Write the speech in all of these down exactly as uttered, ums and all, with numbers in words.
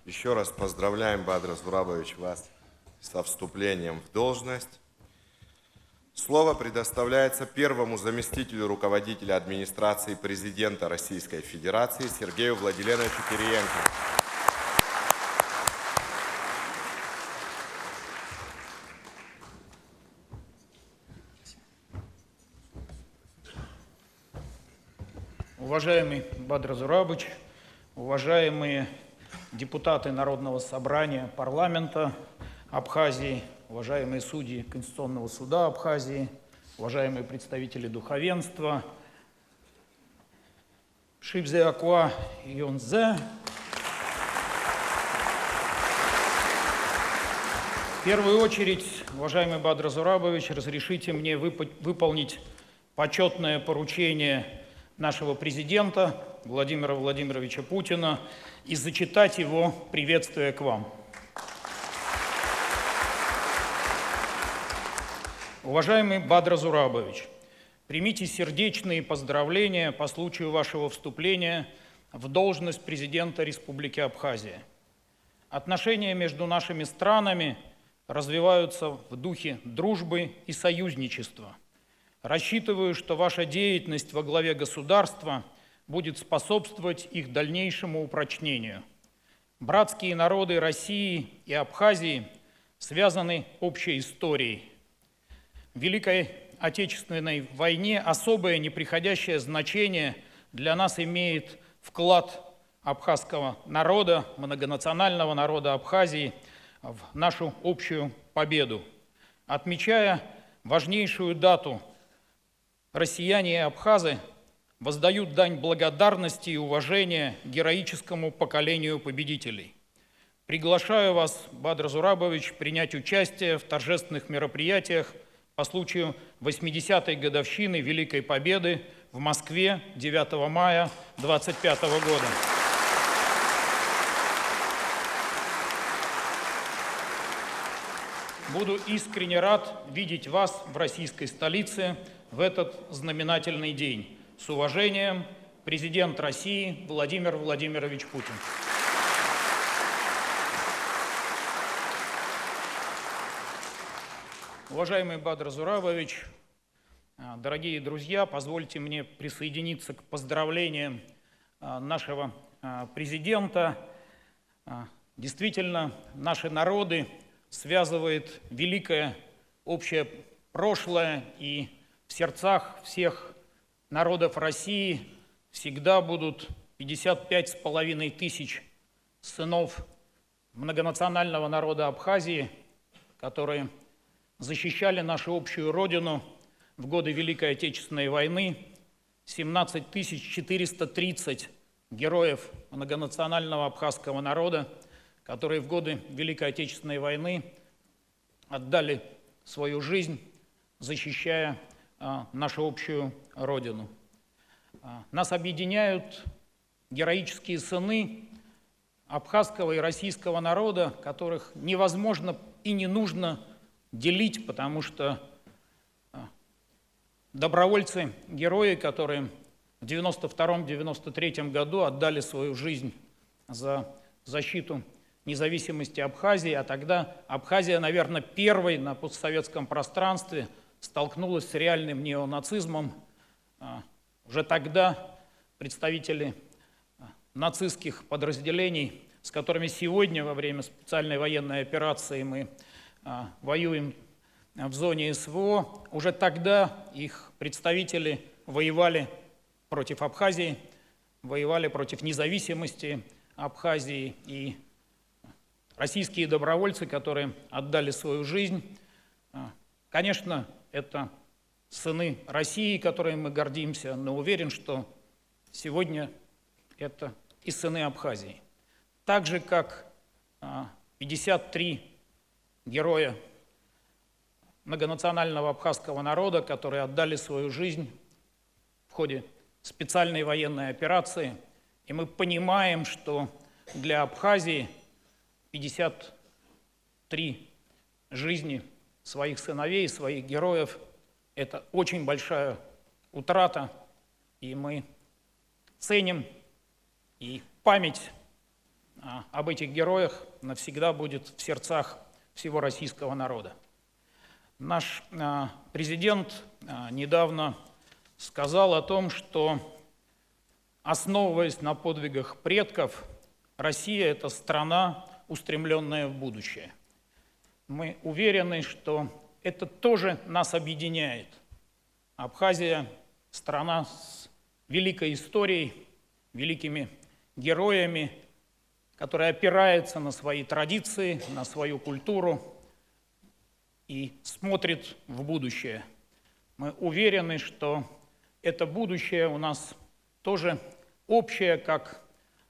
Еще раз поздравляем, Бадра Зурабович, вас со вступлением в должность. Слово предоставляется первому заместителю руководителя администрации президента Российской Федерации Сергею Владиленовичу Кириенко. Уважаемый Бадра Зурабович, уважаемые депутаты Народного собрания, парламента Абхазии, уважаемые судьи Конституционного суда Абхазии, уважаемые представители духовенства, Шибзе Акуа Юнзе. В первую очередь, уважаемый Бадра Зурабович, разрешите мне выпо- выполнить почетное поручение нашего президента Владимира Владимировича Путина и зачитать его приветствие к вам. Уважаемый Бадра Зурабович, примите сердечные поздравления по случаю вашего вступления в должность президента Республики Абхазия. Отношения между нашими странами развиваются в духе дружбы и союзничества. Рассчитываю, что ваша деятельность во главе государства будет способствовать их дальнейшему упрочнению. Братские народы России и Абхазии связаны общей историей. В Великой Отечественной войне особое непреходящее значение для нас имеет вклад абхазского народа, многонационального народа Абхазии в нашу общую победу. Отмечая важнейшую дату, россияне и абхазы воздают дань благодарности и уважения героическому поколению победителей. Приглашаю вас, Бадр Зурабович, принять участие в торжественных мероприятиях по случаю восьмидесятой годовщины Великой Победы в Москве девятого мая двадцать пятого года. Буду искренне рад видеть вас в российской столице в этот знаменательный день. С уважением, президент России Владимир Владимирович Путин. Уважаемый Бадр Зурабович, а, дорогие друзья, позвольте мне присоединиться к поздравлениям, а, нашего, а, президента. А, действительно, наши народы связывает великое общее прошлое, и в сердцах всех народов России всегда будут пятьдесят пять с половиной тысяч сынов многонационального народа Абхазии, которые защищали нашу общую родину в годы Великой Отечественной войны, семнадцать тысяч четыреста тридцать героев многонационального абхазского народа, которые в годы Великой Отечественной войны отдали свою жизнь, защищая, а, нашу общую родину. А, нас объединяют героические сыны абхазского и российского народа, которых невозможно и не нужно делить, потому что, а, добровольцы, герои, которые в девяносто втором — девяносто третьем году отдали свою жизнь за защиту независимости Абхазии, а тогда Абхазия, наверное, первой на постсоветском пространстве столкнулась с реальным неонацизмом. А, уже тогда представители, а, нацистских подразделений, с которыми сегодня во время специальной военной операции мы, а, воюем в зоне СВО, уже тогда их представители воевали против Абхазии, воевали против независимости Абхазии. И российские добровольцы, которые отдали свою жизнь, а, конечно, это сыны России, которой мы гордимся, но уверен, что сегодня это и сыны Абхазии. Так же, как, а, пятьдесят три героя многонационального абхазского народа, которые отдали свою жизнь в ходе специальной военной операции. И мы понимаем, что для Абхазии пятьдесят три жизни своих сыновей, своих героев — это очень большая утрата, и мы ценим и память а, об этих героях навсегда будет в сердцах всего российского народа. Наш, а, президент, а, недавно сказал о том, что, основываясь на подвигах предков, Россия — это страна, устремленная в будущее. Мы уверены, что это тоже нас объединяет. Абхазия — страна с великой историей, великими героями, которая опирается на свои традиции, на свою культуру и смотрит в будущее. Мы уверены, что это будущее у нас тоже общее, как,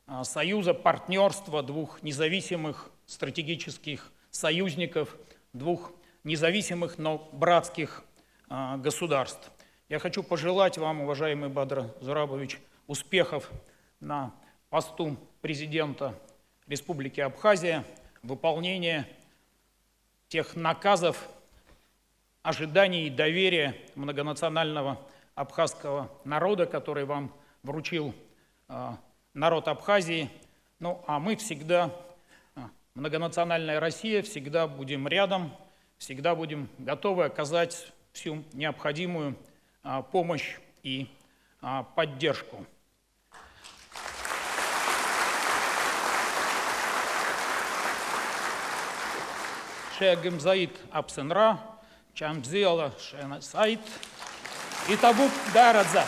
а, союза, партнёрства двух независимых стратегических союзников, двух независимых, но братских, а, государств. Я хочу пожелать вам, уважаемый Бадра Зурабович, успехов на посту президента Республики Абхазия, выполнения тех наказов, ожиданий и доверия многонационального абхазского народа, который вам вручил, а, народ Абхазии. Ну, а мы всегда, а, многонациональная Россия, всегда будем рядом, всегда будем готовы оказать всю необходимую, а, помощь и, а, поддержку. Шәагымзааит Аԥсынра, шәамзиала шәаанаҵааит, иҭабуп даараӡа.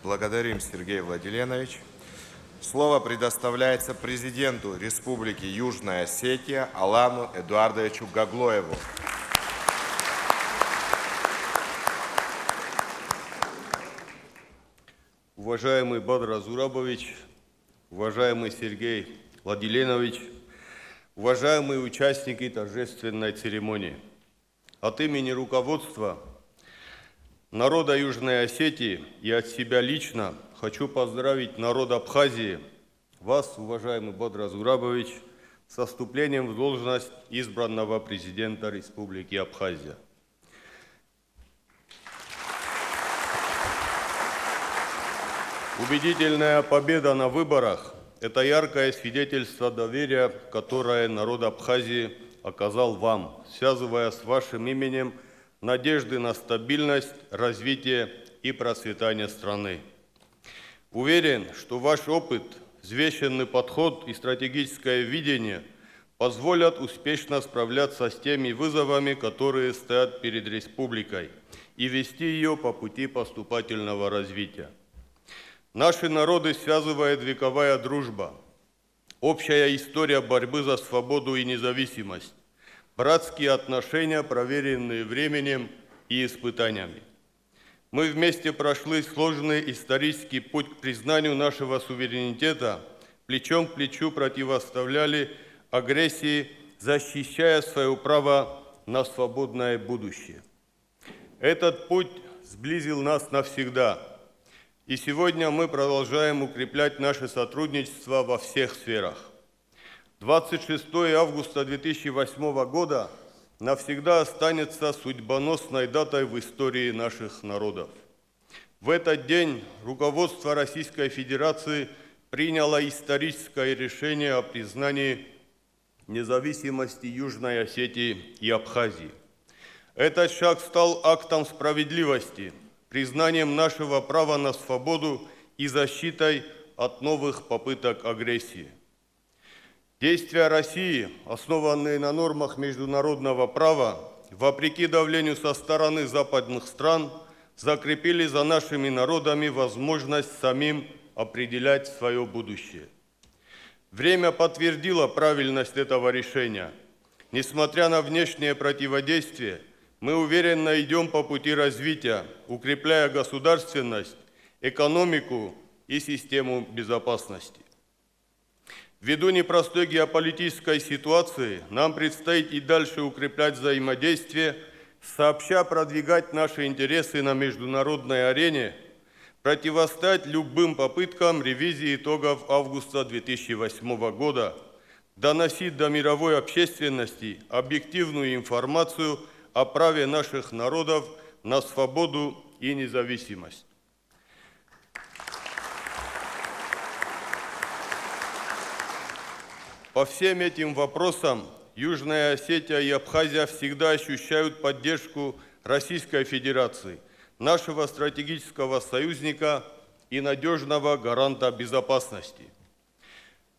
Благодарим, Сергей Владиленович. Слово предоставляется президенту Республики Южная Осетия Алану Эдуардовичу Гаглоеву. Уважаемый Бадра Зурабович, уважаемый Сергей Владиленович, уважаемые участники торжественной церемонии! От имени руководства народа Южной Осетии и от себя лично хочу поздравить народ Абхазии, вас, уважаемый Бадра Зурабович, со вступлением в должность избранного президента Республики Абхазия. Убедительная победа на выборах — это яркое свидетельство доверия, которое народ Абхазии оказал вам, связывая с вашим именем надежды на стабильность, развитие и процветание страны. Уверен, что ваш опыт, взвешенный подход и стратегическое видение позволят успешно справляться с теми вызовами, которые стоят перед республикой, и вести её по пути поступательного развития. Наши народы связывает вековая дружба, общая история борьбы за свободу и независимость, братские отношения, проверенные временем и испытаниями. Мы вместе прошли сложный исторический путь к признанию нашего суверенитета, плечом к плечу противоставляли агрессии, защищая своё право на свободное будущее. Этот путь сблизил нас навсегда, и сегодня мы продолжаем укреплять наше сотрудничество во всех сферах. Двадцать шестое августа две тысячи восьмого года навсегда останется судьбоносной датой в истории наших народов. В этот день руководство Российской Федерации приняло историческое решение о признании независимости Южной Осетии и Абхазии. Этот шаг стал актом справедливости, признанием нашего права на свободу и защитой от новых попыток агрессии. Действия России, основанные на нормах международного права, вопреки давлению со стороны западных стран, закрепили за нашими народами возможность самим определять своё будущее. Время подтвердило правильность этого решения. Несмотря на внешнее противодействие, мы уверенно идём по пути развития, укрепляя государственность, экономику и систему безопасности. Ввиду непростой геополитической ситуации нам предстоит и дальше укреплять взаимодействие, сообща продвигать наши интересы на международной арене, противостоять любым попыткам ревизии итогов августа две тысячи восьмого года, доносить до мировой общественности объективную информацию о праве наших народов на свободу и независимость. По всем этим вопросам Южная Осетия и Абхазия всегда ощущают поддержку Российской Федерации, нашего стратегического союзника и надежного гаранта безопасности.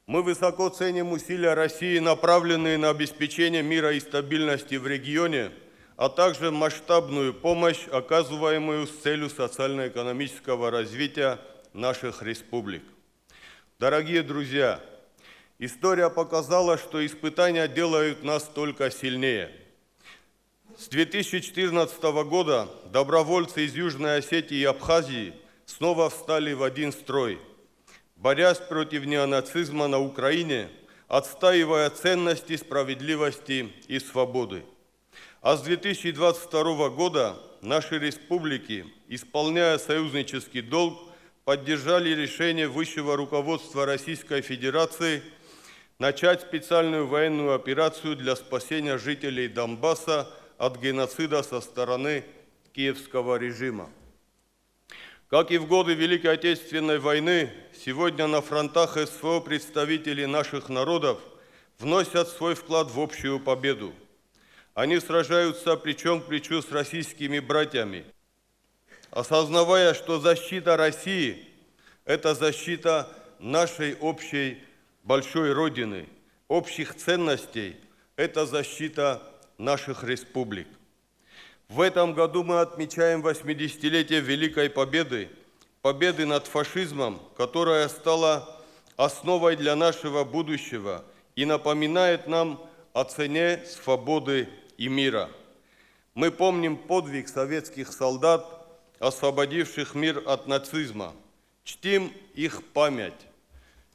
Мы высоко ценим усилия России, направленные на обеспечение мира и стабильности в регионе, а также масштабную помощь, оказываемую с целью социально-экономического развития наших республик. Дорогие друзья, история показала, что испытания делают нас только сильнее. С две тысячи четырнадцатого года добровольцы из Южной Осетии и Абхазии снова встали в один строй, борясь против неонацизма на Украине, отстаивая ценности справедливости и свободы. А с две тысячи двадцать второго года наши республики, исполняя союзнический долг, поддержали решение высшего руководства Российской Федерации начать специальную военную операцию для спасения жителей Донбасса от геноцида со стороны киевского режима. Как и в годы Великой Отечественной войны, сегодня на фронтах С В О представители наших народов вносят свой вклад в общую победу. Они сражаются плечом к плечу с российскими братьями, осознавая, что защита России — это защита нашей общей большой Родины, общих ценностей, это защита наших республик. В этом году мы отмечаем восьмидесятилетие Великой Победы, победы над фашизмом, которая стала основой для нашего будущего и напоминает нам о цене свободы и мира. Мы помним подвиг советских солдат, освободивших мир от нацизма. Чтим их память.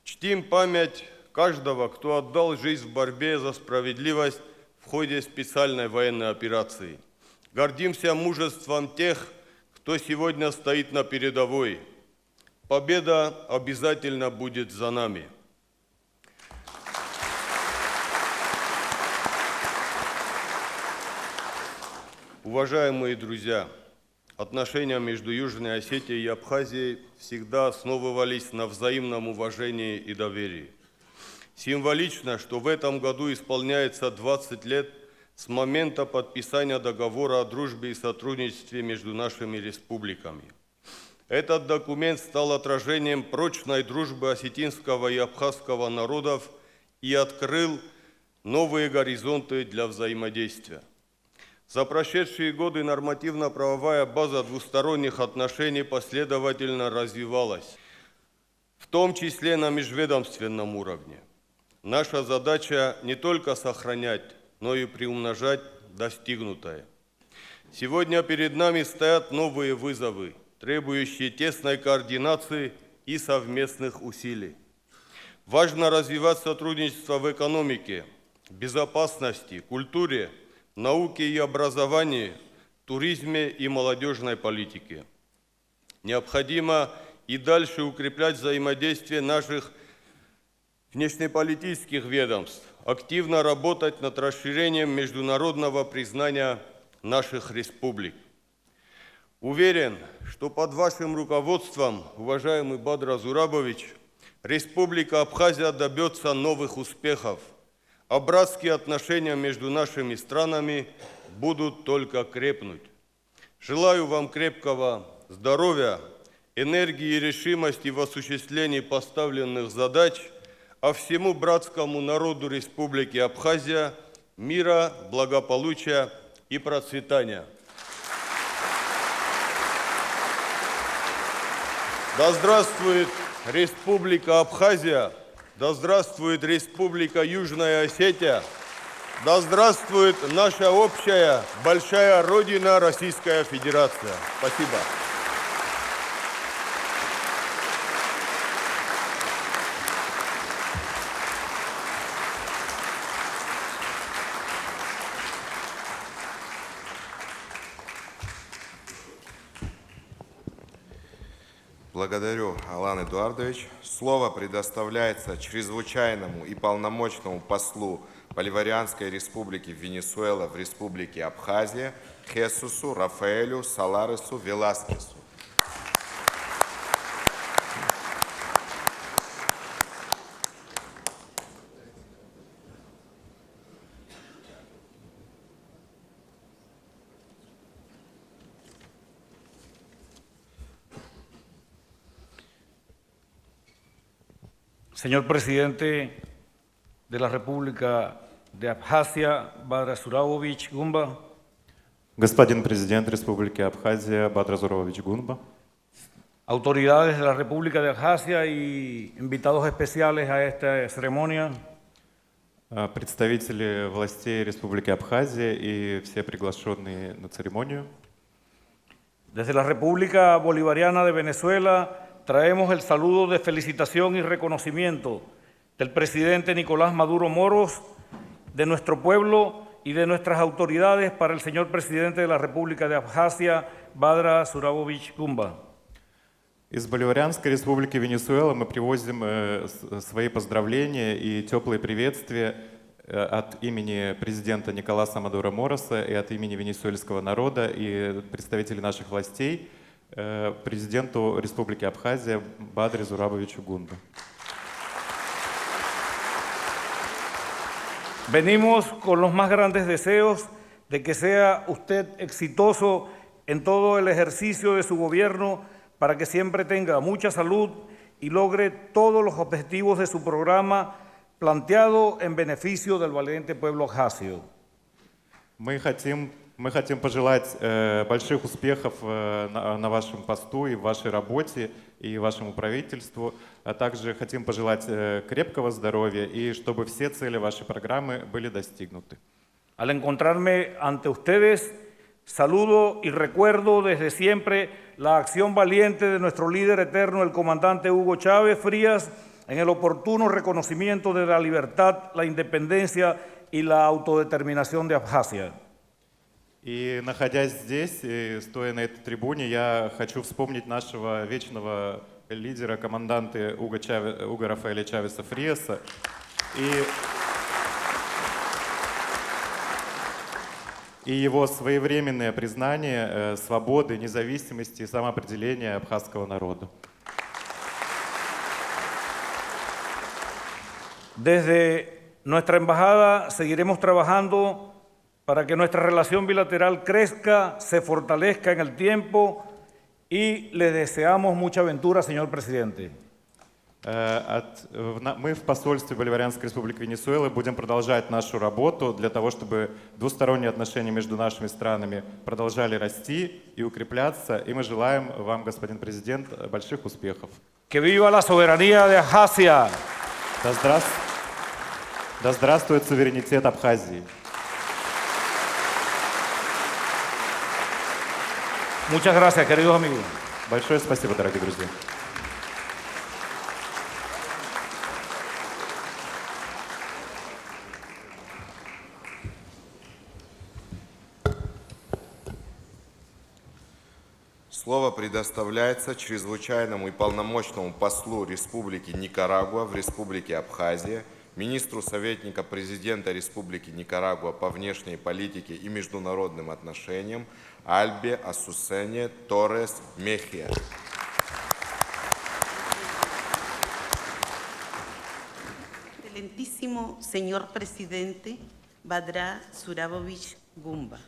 Чтим память каждого, кто отдал жизнь в борьбе за справедливость в ходе специальной военной операции. Гордимся мужеством тех, кто сегодня стоит на передовой. Победа обязательно будет за нами. Уважаемые друзья, отношения между Южной Осетией и Абхазией всегда основывались на взаимном уважении и доверии. Символично, что в этом году исполняется двадцать лет с момента подписания договора о дружбе и сотрудничестве между нашими республиками. Этот документ стал отражением прочной дружбы осетинского и абхазского народов и открыл новые горизонты для взаимодействия. За прошедшие годы нормативно-правовая база двусторонних отношений последовательно развивалась, в том числе на межведомственном уровне. Наша задача не только сохранять, но и приумножать достигнутое. Сегодня перед нами стоят новые вызовы, требующие тесной координации и совместных усилий. Важно развивать сотрудничество в экономике, безопасности, культуре, науке и образовании, туризме и молодежной политике. Необходимо и дальше укреплять взаимодействие наших внешнеполитических ведомств, активно работать над расширением международного признания наших республик. Уверен, что под вашим руководством, уважаемый Бадра Зурабович, Республика Абхазия добьется новых успехов, а братские отношения между нашими странами будут только крепнуть. Желаю вам крепкого здоровья, энергии и решимости в осуществлении поставленных задач, а всему братскому народу Республики Абхазия мира, благополучия и процветания. Да здравствует Республика Абхазия! Да здравствует Республика Южная Осетия! Да здравствует наша общая большая Родина Российская Федерация! Спасибо. Благодарю, Алан Эдуардович. Слово предоставляется чрезвычайному и полномочному послу Боливарианской Республики Венесуэла в Республике Абхазия Хесусу Рафаэлю Саларесу Веласкесу. Señor presidente de la República de Abjasia, Badra Zurabovich Gumba. Господин президент Республики Абхазия Бадра Зурович Гунба. Autoridades de la República de Abjasia y invitados especiales a esta ceremonia. Э, представители властей Республики Абхазия и все приглашённые на церемонию. Desde la República Bolivariana de Venezuela traemos el saludo de felicitación y reconocimiento del presidente Nicolás Maduro Moros, de nuestro pueblo y de nuestras autoridades para el señor presidente de la República de Abjasia, Badra Zurabovich Gumba. Из Боливарианской Республики Венесуэла мы привозим, э, с-, свои поздравления и тёплые приветствия, э, от имени президента Николаса Мадуро Мороса и от имени венесуэльского народа и представителей наших властей, э, президенту Республики Абхазия Бадре Зурабовичу Гунба. Venimos con los más grandes deseos de que sea usted exitoso en todo el ejercicio de su gobierno, para que siempre tenga mucha salud y logre todos los objetivos de su programa planteado en beneficio del valiente pueblo abjasio. Мы хотим, мы хотим пожелать, э, больших успехов, э, на, на вашем посту и в вашей работе, и вашему правительству. А также хотим пожелать, э, крепкого здоровья, и чтобы все цели вашей программы были достигнуты. Al encontrarme ante ustedes, saludo y recuerdo desde siempre la acción valiente de nuestro líder eterno, el comandante Hugo Chávez Frías, en el oportuno reconocimiento de la libertad, la independencia y la autodeterminación de Abjasia. И, находясь здесь, и стоя на этой трибуне, я хочу вспомнить нашего вечного лидера, команданта Уго Чаве-, Уго Рафаэля Чавеса Фриаса и, и его своевременное признание, э, свободы, независимости и самоопределения абхазского народа. Desde nuestra embajada seguiremos trabajando para que nuestra relación bilateral crezca, se fortalezca en el tiempo y le deseamos mucha ventura, señor presidente. Э, от, э, в на-, мы в посольстве Боливарианской Республики Венесуэла будем продолжать нашу работу для того, чтобы двусторонние отношения между нашими странами продолжали расти и укрепляться. И мы желаем вам, господин президент, больших успехов. Que viva la soberanía de Abjasia. Да здрас-, да здравствует суверенитет Абхазии. Muchas gracias, queridos amigos. Большое спасибо, дорогие друзья. Слово предоставляется чрезвычайному и полномочному послу Республики Никарагуа в Республике Абхазия, министру советника президента Республики Никарагуа по внешней политике и международным отношениям Альбе Асусене Торрес Мехия. Excelentísimo señor presidente Badra Zurabovich Gumba.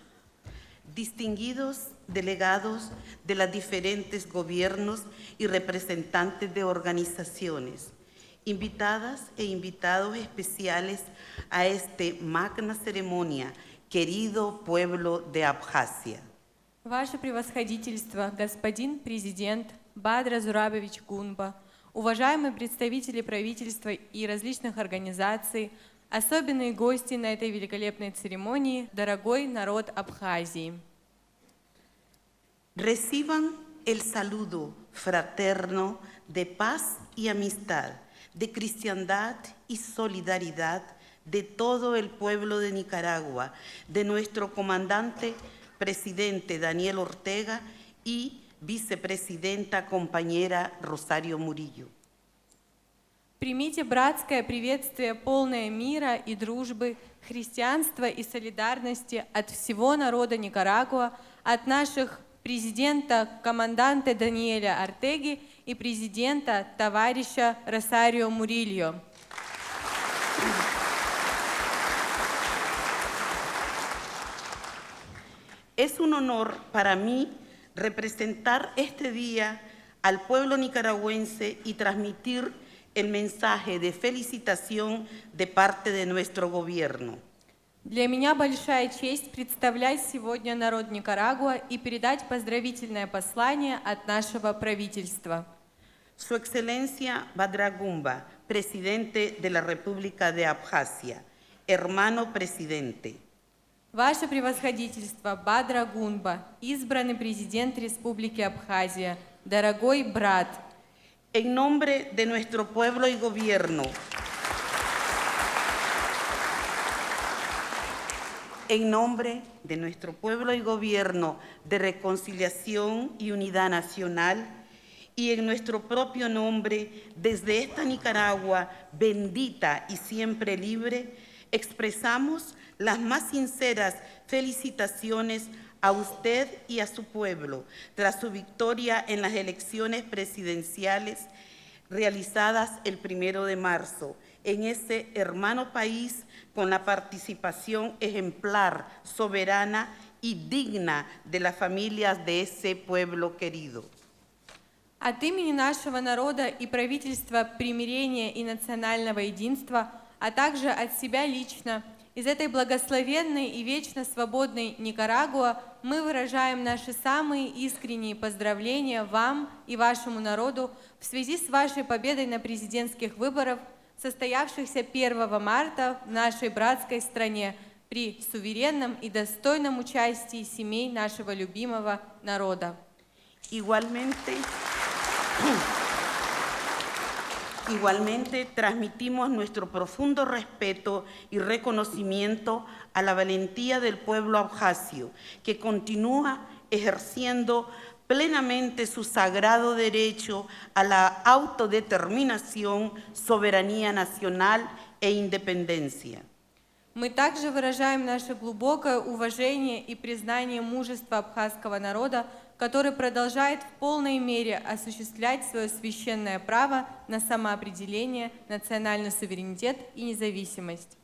Distinguidos delegados de los diferentes gobiernos y representantes de organizaciones, invitadas e invitados especiales a esta magna ceremonia, querido pueblo de Abjasia. Ваше превосходительство, господин президент Бадра Зурабович Гунба, уважаемые представители правительства и различных организаций, особенные гости на этой великолепной церемонии, дорогой народ Абхазии. Reciban el saludo fraterno de paz y amistad, de cristiandad y solidaridad de todo el pueblo de Nicaragua, de nuestro comandante presidente Daniel Ortega y Vicepresidenta, compañera Rosario Murillo. Примите братское приветствие, полное мира и дружбы, христианства и солидарности от всего народа Никарагуа, от наших президента, команданте Даниэля Ортеги и президента, товарища Росарио Мурильо. Es un honor para mí representar este día al pueblo nicaragüense y transmitir el mensaje de felicitación de parte de nuestro gobierno. Для меня большая честь представлять сегодня народ Никарагуа и передать поздравительное послание от нашего правительства. Su Excelencia Бадрагумба, Presidente de la República de Abjasia, hermano presidente. Ваше превосходительство, Бадра Гунба, избранный президент Республики Абхазия, дорогой брат. En nombre de nuestro pueblo y gobierno. En nombre de nuestro pueblo y gobierno de reconciliación y unidad nacional, y en nuestro propio nombre, desde esta Nicaragua bendita y siempre libre, expresamos las más sinceras felicitaciones a usted y a su pueblo tras su victoria en las elecciones presidenciales realizadas el primero de marzo en ese hermano país, con la participación ejemplar, soberana y digna de las familias de ese pueblo querido. От имени нашего народа и правительства примирения и национального единства, а также от себя лично, из этой благословенной и вечно свободной Никарагуа мы выражаем наши самые искренние поздравления вам и вашему народу в связи с вашей победой на президентских выборах, состоявшихся первого марта в нашей братской стране при суверенном и достойном участии семей нашего любимого народа. Igualmente, igualmente transmitimos nuestro profundo respeto y reconocimiento a la valentía del pueblo abjasio, que continúa ejerciendo plenamente su sagrado derecho a la autodeterminación, soberanía nacional e independencia. Мы также выражаем наше глубокое уважение и признание мужества абхазского народа, который продолжает в полной мере осуществлять свое священное право на самоопределение, национальный суверенитет и независимость.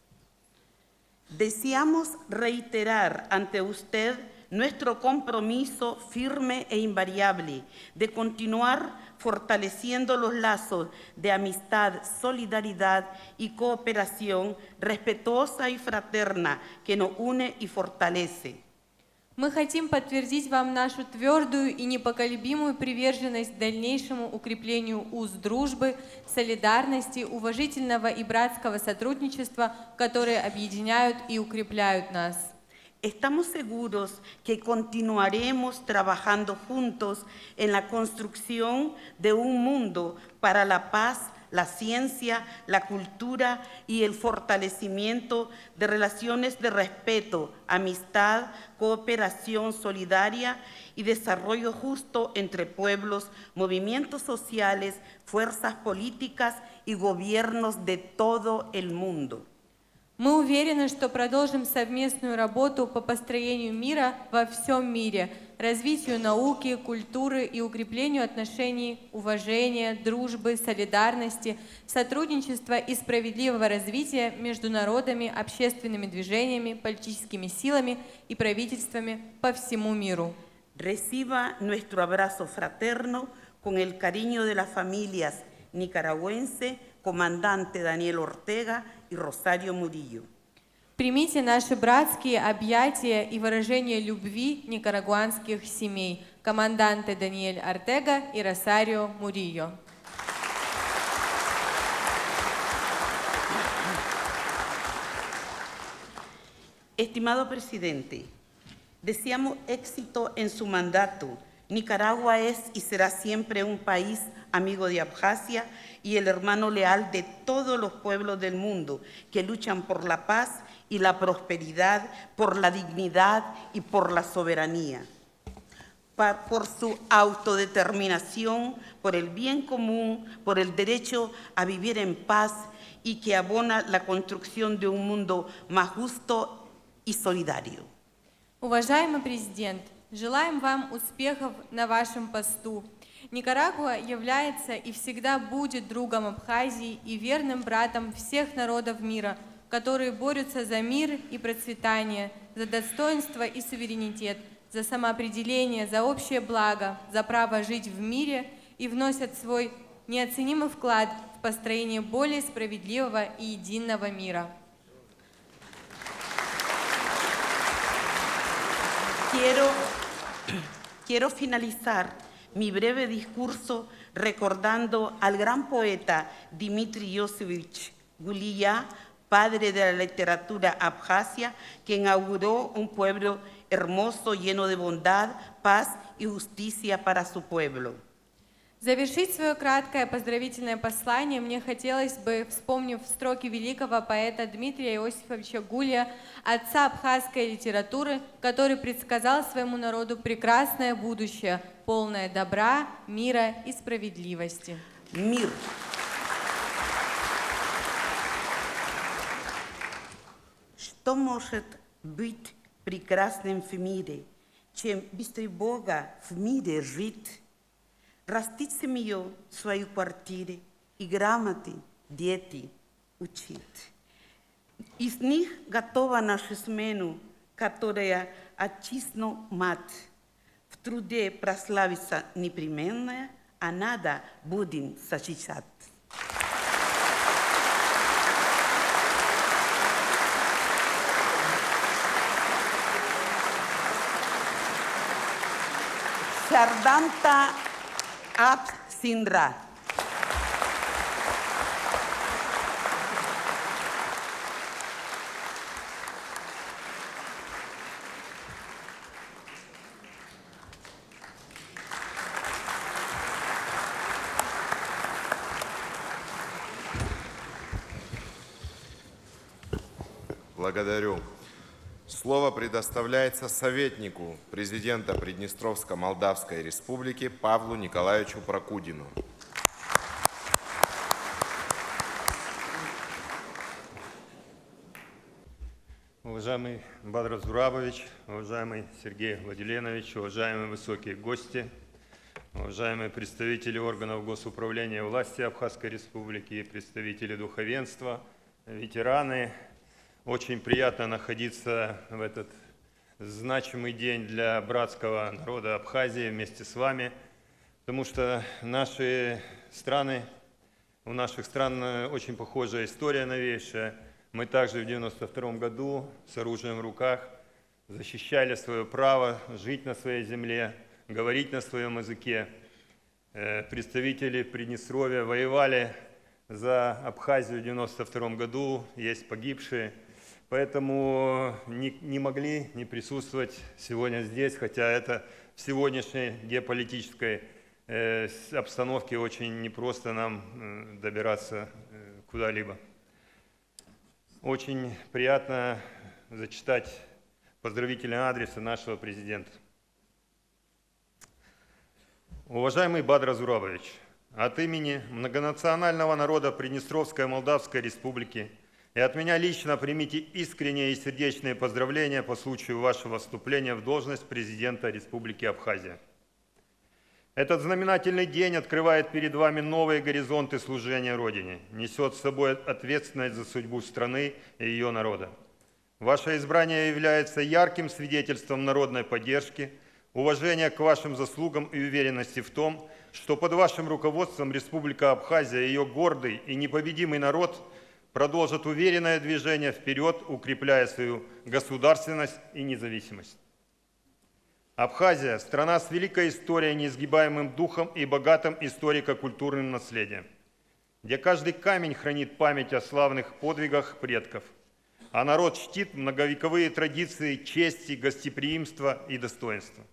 Deseamos reiterar ante usted nuestro compromiso firme e invariable de continuar fortaleciendo los lazos de amistad, solidaridad y cooperación respetuosa y fraterna que nos une y fortalece. Мы хотим подтвердить вам нашу твердую и непоколебимую приверженность дальнейшему укреплению уз дружбы, солидарности, уважительного и братского сотрудничества, которые объединяют и укрепляют нас. Estamos seguros que continuaremos trabajando juntos en la construcción de un mundo para la paz, la ciencia, la cultura y el fortalecimiento de relaciones de respeto, amistad, cooperación solidaria y desarrollo justo entre pueblos, movimientos sociales, fuerzas políticas y gobiernos de todo el mundo. Мы уверены, что продолжим совместную работу по построению мира во всем мире, развитию науки, культуры и укреплению отношений уважения, дружбы, солидарности, сотрудничества и справедливого развития между народами, общественными движениями, политическими силами и правительствами по всему миру. Reciba nuestro abrazo fraterno con el cariño de las familias nicaragüense, comandante Daniel Ortega y Rosario Murillo. Примите наши братские объятия и выражение любви никарагуанских семей, команданте Даниэль Ортега и Росарио Мурильо. Estimado presidente, deseamos éxito en su mandato. Nicaragua es y será siempre un país amigo de Abjasia y el hermano leal de todos los pueblos del mundo que luchan por la paz y la prosperidad, por la dignidad y por la soberanía. pa- por su autodeterminación, por el bien común, por el derecho a vivir en paz y que abona la construcción de un mundo más justo y solidario. Уважаемый президент, желаем вам успехов на вашем посту. Никарагуа является и всегда будет другом Абхазии и верным братом всех народов мира, которые борются за мир и процветание, за достоинство и суверенитет, за самоопределение, за общее благо, за право жить в мире и вносят свой неоценимый вклад в построение более справедливого и единого мира. Quiero, quiero finalizar mi breve discurso recordando al gran poeta Dmitri Yosevich Gulia, padre de la literatura abjasia, quien auguró un pueblo hermoso, lleno de bondad, paz y justicia para su pueblo. Завершить своё краткое поздравительное послание мне хотелось бы, вспомнив строки великого поэта Дмитрия Иосифовича Гулия, отца абхазской литературы, который предсказал своему народу прекрасное будущее, полное добра, мира и справедливости. Мир. Что может быть прекрасным в мире, чем без тревога в мире жить? Растить семью в своей квартире и грамоте дети учить. Из них готова нашу смену, которая отчизну мать. В труде прославится непременно, а надо будем защищать. Сарданта Ат Синдра. Благодарю. Слово предоставляется советнику президента Приднестровско-Молдавской Республики Павлу Николаевичу Прокудину. Уважаемый Бадра Зурабович, уважаемый Сергей Владиленович, уважаемые высокие гости, уважаемые представители органов госуправления и власти Абхазской Республики, представители духовенства, ветераны. Очень приятно находиться в этот значимый день для братского народа Абхазии вместе с вами, потому что наши страны, у наших стран, э, очень похожая история новейшая. Мы также в девяносто втором году с оружием в руках защищали своё право жить на своей земле, говорить на своём языке. Э, представители Приднестровья воевали за Абхазию в девяносто втором году, есть погибшие. Поэтому не, не могли не присутствовать сегодня здесь, хотя это в сегодняшней геополитической, э, с-, обстановке очень непросто нам, э, добираться, э, куда-либо. Очень приятно зачитать поздравительный адрес нашего президента. Уважаемый Бадра Зурабович, от имени многонационального народа Приднестровской Молдавской Республики и от меня лично примите искренние и сердечные поздравления по случаю вашего вступления в должность президента Республики Абхазия. Этот знаменательный день открывает перед вами новые горизонты служения Родине, несёт с собой ответственность за судьбу страны и её народа. Ваше избрание является ярким свидетельством народной поддержки, уважения к вашим заслугам и уверенности в том, что под вашим руководством Республика Абхазия и её гордый и непобедимый народ продолжат уверенное движение вперёд, укрепляя свою государственность и независимость. Абхазия — страна с великой историей, несгибаемым духом и богатым историко-культурным наследием, где каждый камень хранит память о славных подвигах предков, а народ чтит многовековые традиции чести, гостеприимства и достоинства.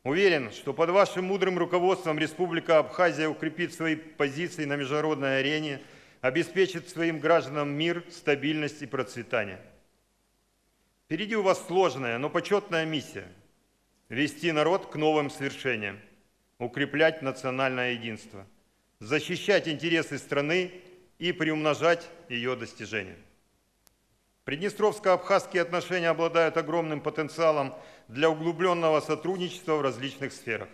Уверен, что под вашим мудрым руководством Республика Абхазия укрепит свои позиции на международной арене, обеспечит своим гражданам мир, стабильность и процветание. Впереди у вас сложная, но почётная миссия. вести народ к новым свершениям, укреплять национальное единство, защищать интересы страны и приумножать ее достижения. Приднестровско-абхазские отношения обладают огромным потенциалом для углубленного сотрудничества в различных сферах.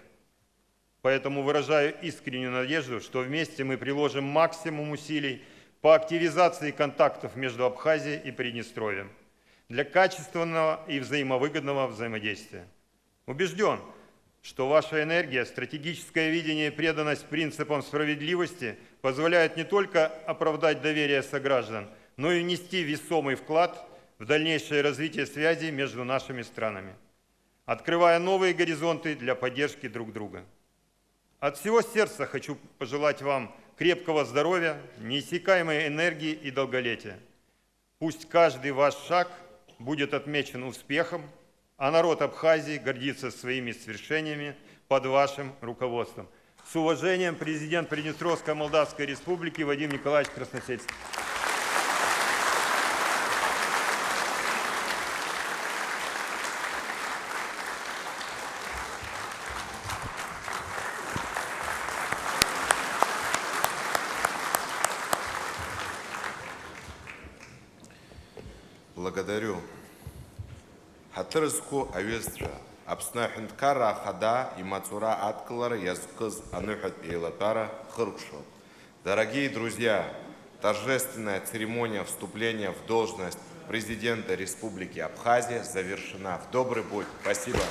Поэтому выражаю искреннюю надежду, что вместе мы приложим максимум усилий по активизации контактов между Абхазией и Приднестровьем для качественного и взаимовыгодного взаимодействия. Убежден, что ваша энергия, стратегическое видение и преданность принципам справедливости позволяют не только оправдать доверие сограждан, но и внести весомый вклад в дальнейшее развитие связей между нашими странами, открывая новые горизонты для поддержки друг друга. От всего сердца хочу пожелать вам крепкого здоровья, неиссякаемой энергии и долголетия. Пусть каждый ваш шаг будет отмечен успехом, а народ Абхазии гордится своими свершениями под вашим руководством. С уважением, президент Приднестровской Молдавской Республики Вадим Николаевич Красносельский. Благодарю. Ҳаҭыр зқәу аҩызцәа, Аԥсны Аҳәынҭқарра Ахада имаҵура адкылара иазкыз аныҳәатә еилатәара хыркәшоуп. Дорогие друзья, торжественная церемония вступления в должность президента Республики Абхазия завершена. В добрый путь. Спасибо.